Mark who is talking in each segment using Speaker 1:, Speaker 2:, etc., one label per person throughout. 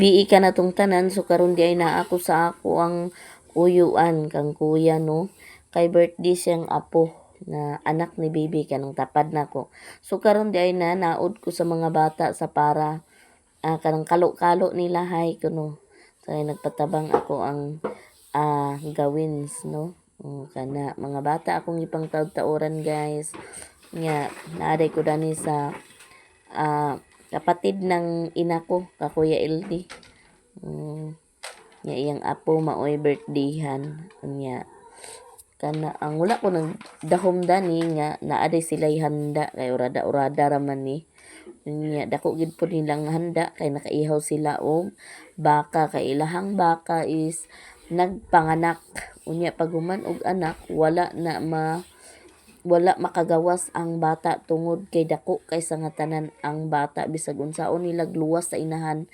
Speaker 1: Bii ka na tong tanan. So karon di ay naa ako sa ako ang uyuan kang kuya, no, kay birthday siyang apo nga anak ni baby kanang tapad nako. So karon di ay na naod ko sa mga bata sa para kanang kalo-kalo nila hay kuno. So ay nagpatabang ako ang gawins, no. Oh, kana mga bata akong ipangtaod-taoran, guys, nga naaday ko dani sa kapatid ng ina ko, ka Kuya LD. Nga iyang apo maoy birthdayhan. Nya kana ang wala ko nagdahom dani nga naa day sila'y handa kay urada-urada ra man ni. Nya dako gid pud nilang handa kay nakaihaw sila og baka kay ilahang baka is nagpanganak. Unya pag human og anak, wala makagawas ang bata tungod kay dako kay sa nga tanan ang bata, bisag unsaon nila luwas sa inahan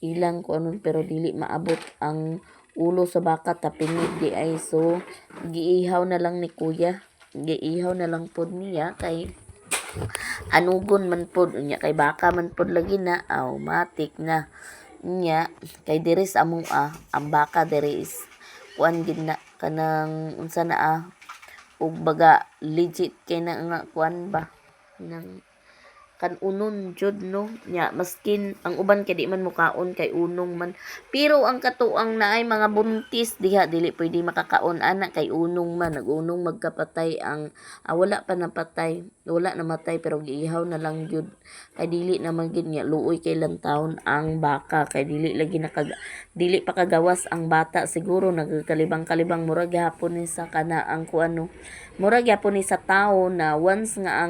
Speaker 1: ilang kuanon, pero dili maabot ang ulo sa baka, tapingig di ay. So giihaw na lang ni kuya, giihaw na lang pod niya kay anugon man pod. Unya kay baka man pod lagi na aw matik na. Nya kay diri sa amoa ang baka diri is kuan gid na, kanang unsa na ug baga legit kay na nga kuan ba nang kan-unon jud, no. Nya maskin ang uban kay di man mokaon kay unong man, pero ang katuang naay mga buntis diha dili pwede makakaon ana kay unong man, nag-unong magkapatay ang wala pa napatay, wala namatay, pero giihaw na lang gyud kay dili naman gid nga luoy kay lantawon ang baka kay dili lagi nakag dili pa kagawas ang bata. Siguro nagkalibang-kalibang, mura gihapon ni sa kana ang kuan, no, mura gyapon ni sa tawo na once nga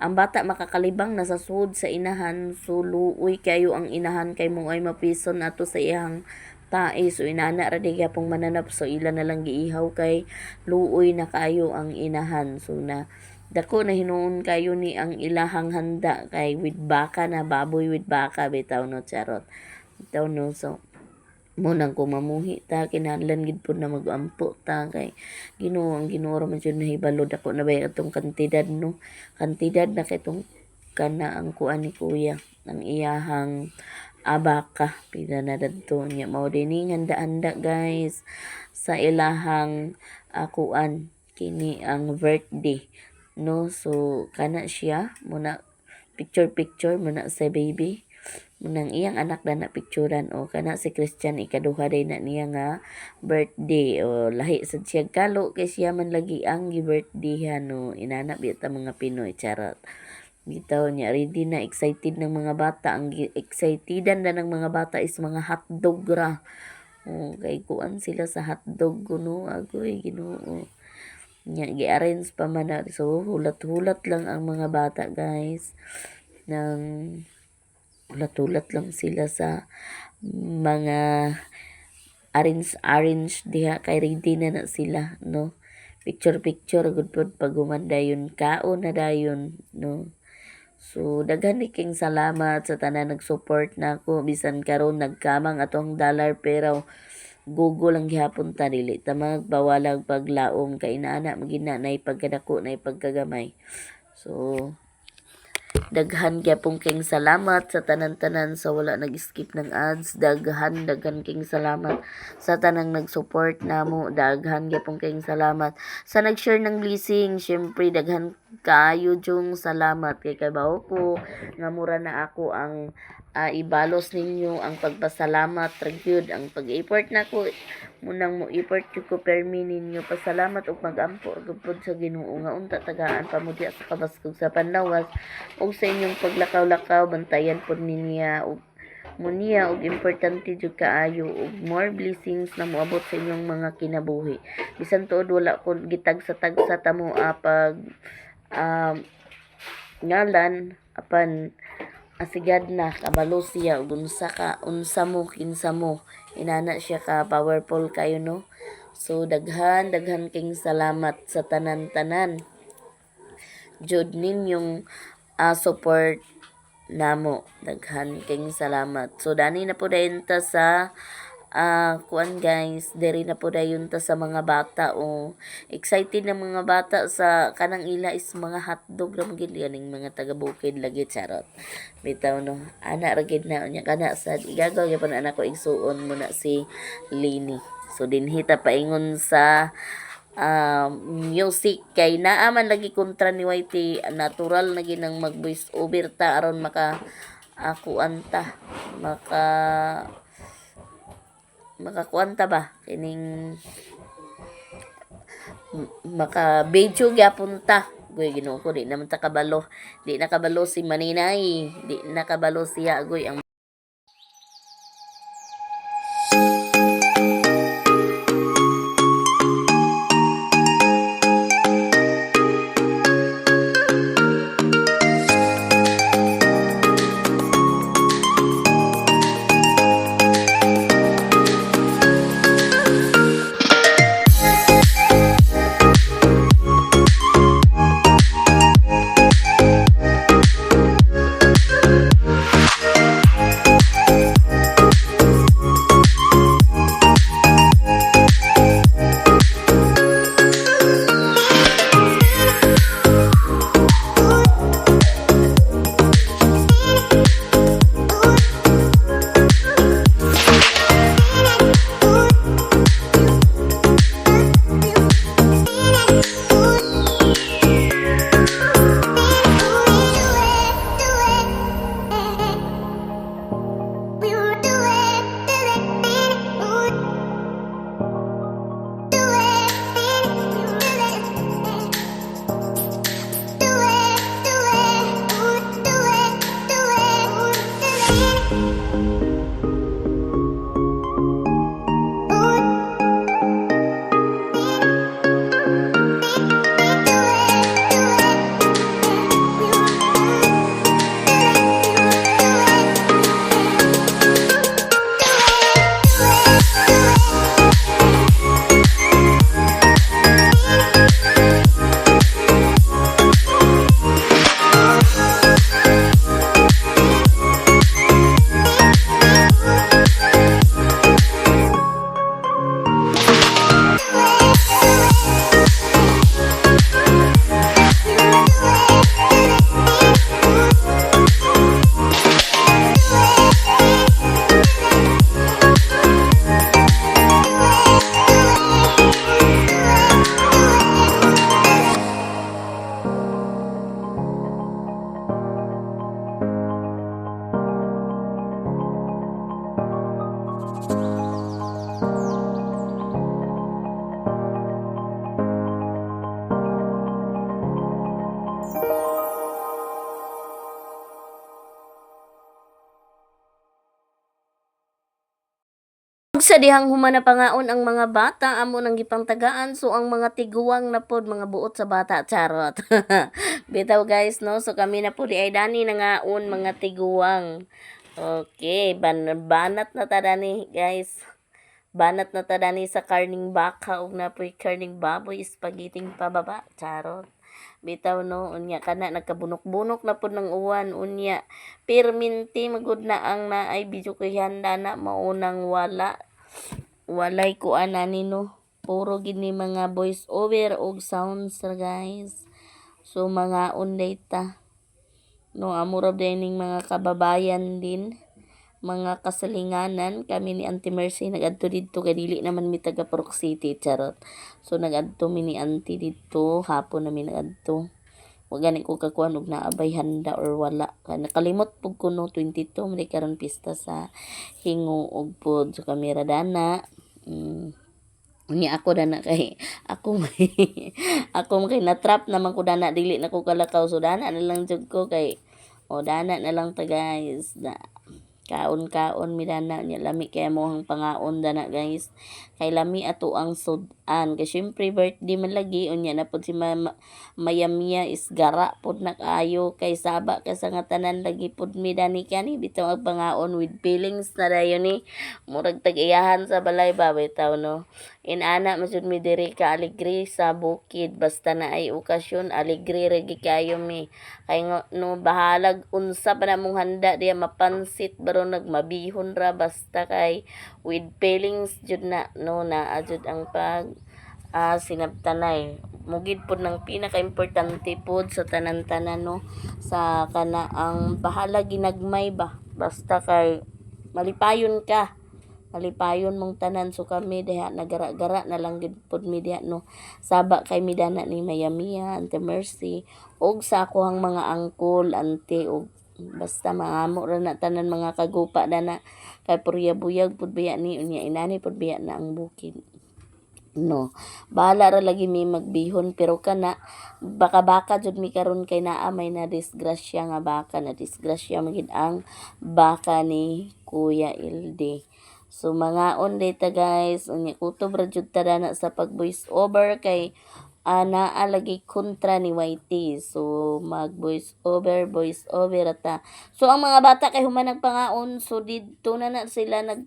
Speaker 1: ang bata makakalibang na sa suod sa inahan, so luoy kayo ang inahan kay mo ay mapison ato sa iyang tae. So inana ra di gyapong mananap, so ila na lang giihaw kay luoy na kayo ang inahan. So na dako na hinuon kayo ni ang ilahang handa kay with baka na, baboy with baka bitaw, no, charot bitaw, no. So mo nang kung mamuhi ta, kinahanglan gid pud na magampo ta kay Ginoo, ang Ginoo ra man jud nahibalo dako na ba atong kantidad, no, kantidad na kay tong kana ang kuan ni kuya, ang iyahang abaka, pila na dadto. Nya mao din handa-handa, guys, sa ilahang kuan kini ang birthday, no. So kana siya muna, picture picture muna sa baby munang iyang anak na na picturan o kana si Christian, ikaduha day na niya nga birthday o lahi sad siya kalo kay siya man lagi ang gi-birthdayhan, no. Inana biya ta mga Pinoy, charot bitaw. Niya ready na, excited ng mga bata. Ang excitedan na ng mga bata is mga hotdog ra. Oh, kay kuan sila sa hotdog kuno. Agoy, Ginoo. Nya gi-arrange pa man na, so hulat-hulat lang ang mga bata, guys, nang hulat-hulat lang sila sa mga arrange arrange diha kay ready na na sila, no. Picture picture gud pod, pag human dayon kaon na dayon, no. So daghan ni king salamat sa tanan nag-support nako bisan karon nagkamang atong dollar, pero Google ang gihapon ta, dili ta magbawalag paglaom kay inaana magina nay pagkadako nay pagkagamay. So daghan gyapon king salamat sa tanan-tanan sa wala nag-skip ng ads. Daghan daghan king salamat sa tanang nag-support namo. Daghan gyapon king salamat sa nag-share ng blessing. Syempre daghan kaayo jung salamat kay kabaw ko nga mura na ako ang ibalos ninyo ang pagpasalamat ra gyud ang pag-effort nako. Munang mo effort jud ko permi ninyo pasalamat ug magampo ra gyud pud sa Ginoo nga unta tagaan pa mo diha sa kabaskog sa panlawas ug sa inyong paglakaw-lakaw, bantayan pud ninya ug mo niya og importante jud kaayo ug more blessings na moabot sa inyong mga kinabuhi. Bisan tuod wala ko gitagsa-tagsa tamo pag ngalan, apan asigad na kabalo siya ug unsa ka, unsa mo, kinsa mo, inana siya ka powerful kayo, no. So daghan daghan king salamat sa tanan-tanan jud ninyong support namo. Daghan king salamat. So dani na po dayon ta sa Kuan guys, diri na po dayon ta sa mga bata o excited na mga bata sa kanang ila is mga hotdog ra man gid ganing mga taga bukid lagi, charot. Bitaw no, ana ra gid na. Unya kana sad igagaw gyapon ana ko igsuon mo na si Lini. So dinhi ta paingon sa music kay naa man lagi kontra ni YT, natural na ginang mag voice over ta aron maka kuan ta, makakuan ta ba kining maka video gyapon ta. Goy, Ginoo ko, di naman ta kabalo, di nakabalo si Maninay, di nakabalo siya agoy ang. Ug sa dihang human na pangaon ang mga bata, amo nang gipangtagaan, so ang mga tiguang na pod mga buot sa bata, charot. Bitaw guys no, so kami na pod ay dani nangaon mga tiguang. Okay, banat na ta dani guys. Banat na ta dani sa karning baka ug napoy karning baboy, spaghetti pababa, charot. Bitaw no, unya kana nagkabunok-bunok na pod ng uwan unya. Pirminti magud na ang naay video kay handa na maunang wala walay kuan ani no. Puro gid ni mga voice over og sounds ra guys. So mga unday ta. No, amo ra ning mga kababayan din, mga kasalinganan kami ni Auntie Mercy nagadto didto kay dili naman mi taga Parok City, charot. So nagadto mi ni Auntie didto, hapon na mi nagadto. Wa gani ko kakuan og naa bay handa or wala. Kay nakalimot pud ko no, 22 man karon pista sa Hinguog pod. So kami ra dana. Unya ako dana kay ako may kay na-trap naman ko dana, dili na ko kalakaw, so dana na lang jud ko kay o dana na lang ta guys. Da, kaon-kaon mi dana nya lami kay mo ang pangaon dana guys. Kay lami ato ang sud-an kay syempre birthday man lagi, unya na pod si Mama Mayamia is gara pod na kaayo kay saba kay sa nga tanan lagi pod mi dani kani bitaw ang pangaon with feelings na dayon ni murag tag-iyahan sa balay ba bitaw no. Inana man jud mi diri ka alegre sa bukid, basta naay okasyon alegre ra gyud kaayo mi. Kay no bahalag unsa pa na among handa diha, mapansit ba ron, mabihon ra, basta kay with feelings jud na, no, naa jud ang pag sinabtanay. Mao gid pod nang pinaka-importante pod sa tanan-tanan, no, sa kana ang bahala ginagmay ba, basta kay malipayon ka, malipayon mong tanan. So kami diha nagara-gara na lang gid pod mi diha, no, saba kay mi dana ni Maya Mia, Auntie Mercy ug sa akoang mga uncle, auntie, ug basta maamo ra na tanan mga kagupa dana kay purya buyag pud biya ni, unya inani pud biya na ang bukid, no. Bahala ra lagi mi magbihon, pero kana baka-baka jud mi karon kay naa may na disgrasya nga baka, na disgrasya man gid ang baka ni Kuya Ilde. So mangaon dita, guys, unya kutob ra jud ta dana sa pag voice over kay naa lagi kontra ni YT. So mag voice over ta. So ang mga bata kay human nagpangaon, so didto na na sila nag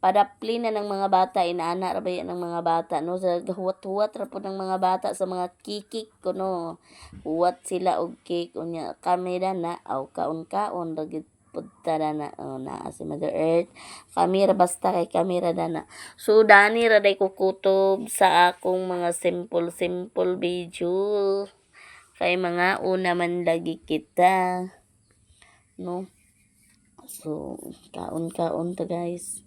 Speaker 1: padapli na ng mga bata, inaana ra ba ng mga bata, no, sa huwat-huwat ra pud ng mga bata sa mga kikik kuno, huwat sila og cake. Unya kami dana aw kaon-kaon ra gyud pud ta dana. Oh, naa si Mother Earth, kami ra, basta kay kami ra dana. So dani ra day ko kutob sa akong mga simple simple video kay mga una man lagi kita, no. So kaon-kaon ta, guys.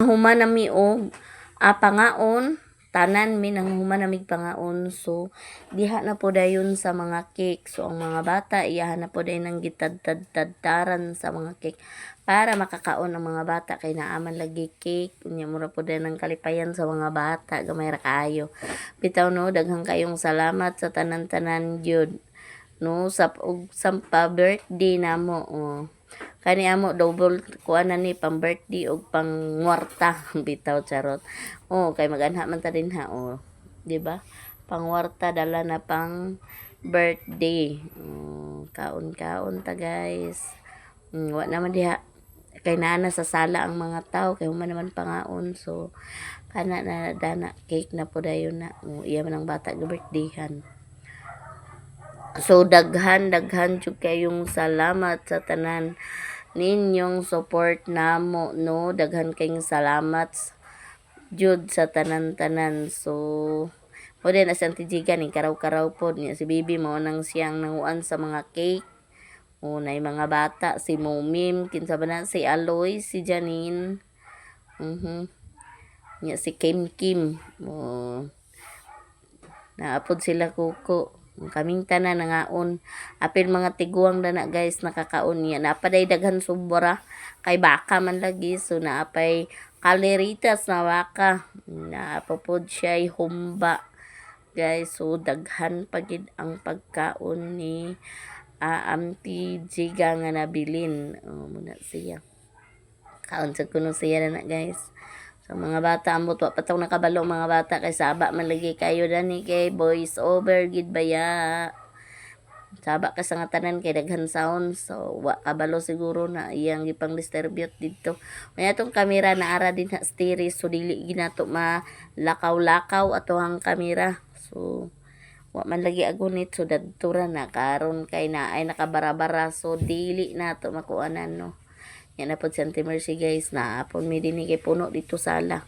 Speaker 1: Human na mi og pangaon. Tanan mi nang human na mig pangaon, so diha na po dayon sa mga cake. So ang mga bata iyahan na po dayon ang gitadtad-tadtaran sa mga cake para makakaon ang mga bata kay naaman lagi cake. Unya mura po dayon ang kalipayan sa mga bata, gamay ra kaayo. Bitaw no, daghang kayong salamat sa tanan-tanan gyud no, sa ug sa pa birthday namo, oh. Kani amo double kuan na ni, pang birthday ug pang ngwarta. Bitaw, charot. Oh, kay maganha man ta din ha, oh. Di ba? Pangwarta dala na pang birthday. Oh, kaon-kaon ta, guys. Wa naman diha kay naa na sa sala ang mga tao kay human naman pangaon, so kana na dana cake na po dayon na, oh, iya man ang bata ga birthdayhan. So daghan daghan jud kayong salamat sa tanan ninyong support namo no, daghan kayong salamat jud sa tanan-tanan. So mo din na si Auntie Jiga ning karaw-karaw pod niya, si Bibi mao nang siyang nanguan sa mga cake. O nay mga bata si Momim, kinsa ba na si Aloy, si Janine. Nya si Kim Kim. Oh. Naapod sila kuko. Ang kaming tanan nangaon. Apil mga tiguang dana, guys, nakakaon niya. Napaday daghan sobra kay baka man lagi, so naapay kaleritas na baka. Naapapod siya humba, guys. So daghan pagid ang pagkaon ni Auntie Jiga nga nabilin. Oh, muna siya. Kaon sa kuno siya na, guys. So mga bata ambot wa pa tong nakabalo mga bata kay saba man lagi kayo dani kay voice over gid baya. Saba ka sa nga tanan kay daghan sound, so wa kabalo siguro na iyang gipang distribute didto. May atong kamera na ara din ha steering, so dili ginato malakaw-lakaw ato ang kamera. So wa man lagi agunit, so dadto ra na karon kay na ay nakabarabara, so dili nato makuanan no. Yan na pod si Auntie Mercy, guys, naapon mi dinhi kay puno dito sala.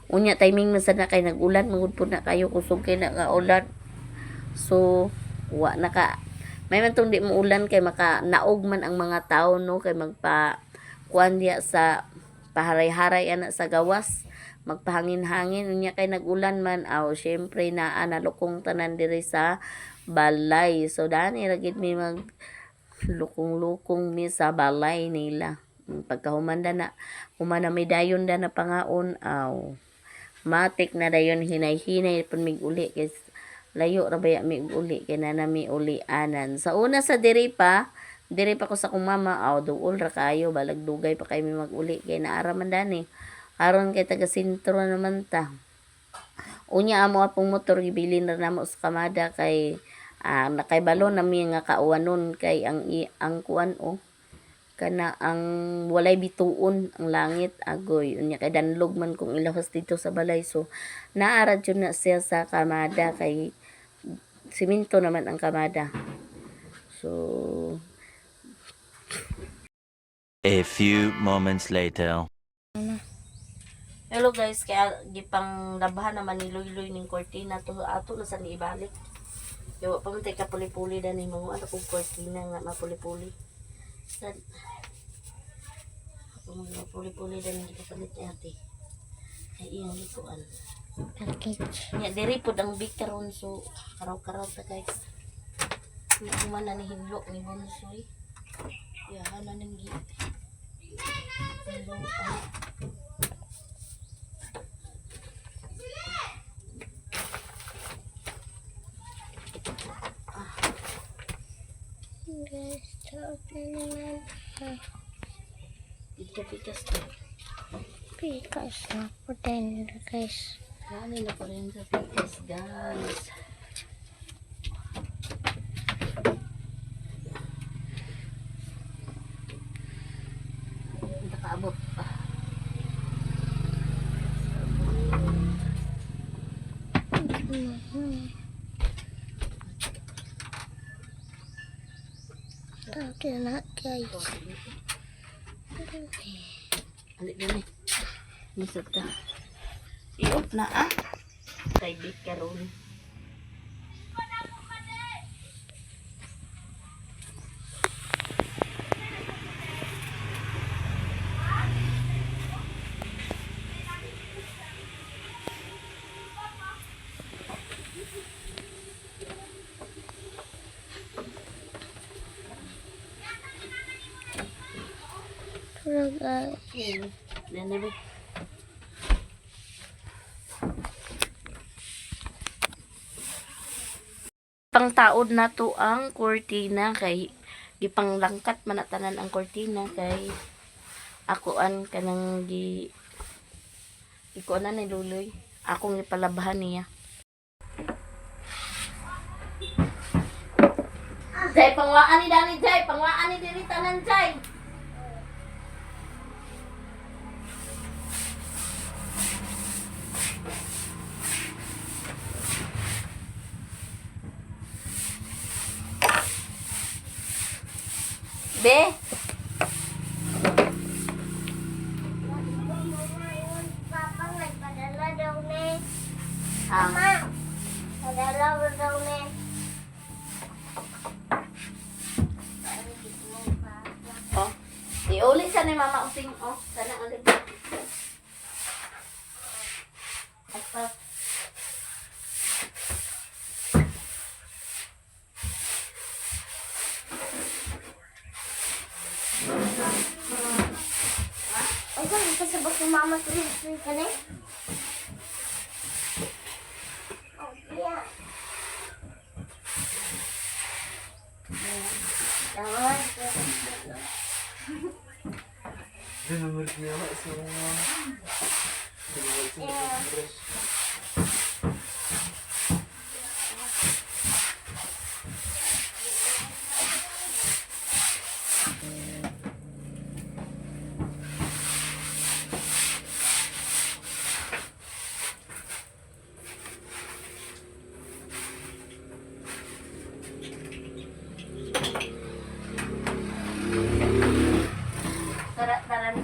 Speaker 1: Unya timing man sad na kay nag-ulan mangud pud na kayo, kusog kay na nga ulan. So wa naka may man tong di mo ulan kay maka naog man ang mga tao no, kay magpa kuan diya sa paharay-haray ana sa gawas, magpahangin-hangin. Unya kay nag-ulan man, aw syempre naa nalukong tanan diri sa balay, so dani ra gid mi mag lukong-lukong mi sa balay nila. Pagkahuman na, human na may dayon da na pangaon, aw matik na dayon hinay-hinay pud mig uli kay layo ra baya mi og uli kay naa na mi uli-anan. Sa una sa diri pa ko sa akong mama, aw duol ra kayo, balag dugay pa kay mi mag-uli kay naara man dani. Aron kay taga sentro naman ta. Unya amo apong motor gibilin ra namo sa kamada kay nakaybalo na mi nga kauwanon kay ang kuan oh kana ang walay bituon ang langit, agoy. Unya kay danlog man kung ilahos dito sa balay, so naa ra jud na siya sa kamada kay simento naman ang kamada, so
Speaker 2: A few moments later.
Speaker 1: Hello guys, kaya gipang labahan naman ni Luy ning kortina to, ato na sa niibalik. Kaya wa pa man tay kapuli-puli dani, mga ano kong kortina nga mapuli-puli. Sad ako mga mapuli-puli dani gipapalit ni ate. Ay iyang gikuan.
Speaker 3: Package.
Speaker 1: Nya diri pod ang big karon, so karaw-karaw ta, guys. Nya human na ni hinlo ni Bonsoy. Ya na ning gi. Hinlo. Ah.
Speaker 3: Guys, taot na naman.
Speaker 1: Dito pikas to.
Speaker 3: Pikas na po din, guys.
Speaker 1: Dami na pa rin sa pikas, guys. Nakaabot pa.
Speaker 3: Taot na, guys.
Speaker 1: Alik din eh. Lisod ka. I-off na ah. Kay big karon.
Speaker 3: guys.
Speaker 1: Then, be. Pangtaod na to ang kurtina kay gipanglangkat man na tanan ang kurtina kay akuan kanang gi ikuan na ni Luloy akong gipalabahan niya. Jay, pangwaan ni Dani, Jay. Pangwaan ni diri tanan, Jay. Be,
Speaker 3: Papa, nagpadala daw ni.
Speaker 1: ah,
Speaker 3: Ma, padala daw ni.
Speaker 1: oh. Iuli sa ni Mama Using, oh. Sana ulit. Apa?
Speaker 3: Ay, saan pasabot ni Mama tuloy ka na? Oh, yeah.
Speaker 1: Tara, tara ni.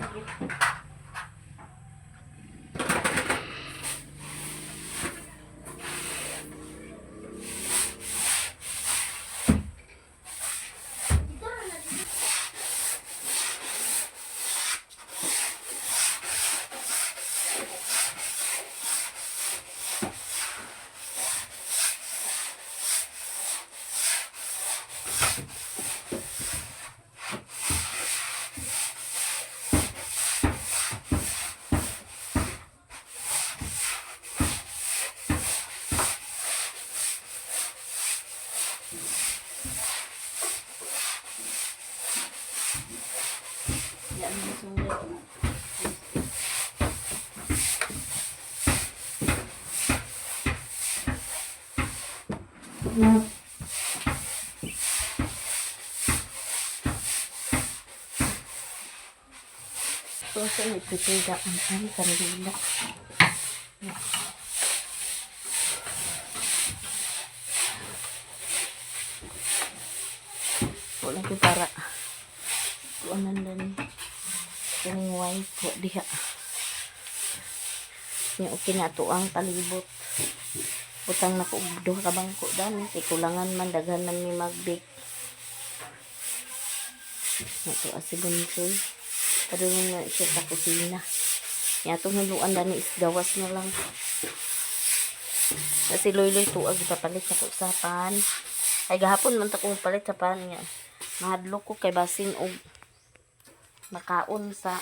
Speaker 1: Yan, sungit. So, sa nagpipida ang kandila. Wala ko para kuanan din kaning white ko diha. Nya okay na to ang palibot. Butang na ko og duha ka bangko dani kay kulangan man daghan man mi mag-bake. Nya to si Bunsoy. Padulong na siya sa kusina. Nya atong haluan dani is gawas na lang. Na si Loyloy tuag ipapalit sa usapan. Ay gahapon man ta kong palit sa pan nga. Mahadlok ko kay basin og makaon sa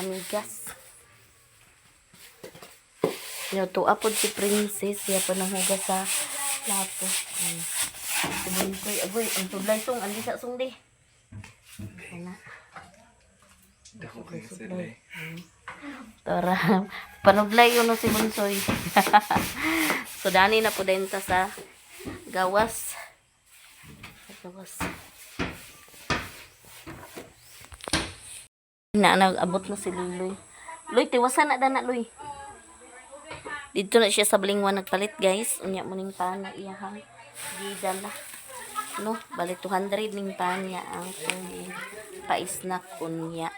Speaker 1: amigas. Yo tuwa pod si Princess siya pa nanghugas sa plato. Ay. Si Bunsoy, agoy, ang tudlay song, andi sa song di. Ana.
Speaker 4: Dako kayo sila eh.
Speaker 1: Tara, panublay yun no si Bunsoy. So dani na po din ta sa gawas. Sa gawas. Na nag-abot na si Luloy. Luy, tiwasan na dana, Luy. Dito na siya sa Balingwan nagpalit, guys. Unya mo ning pana iyahang gidala. No, bali 200 ning pan niya ang kung pa-snack unya.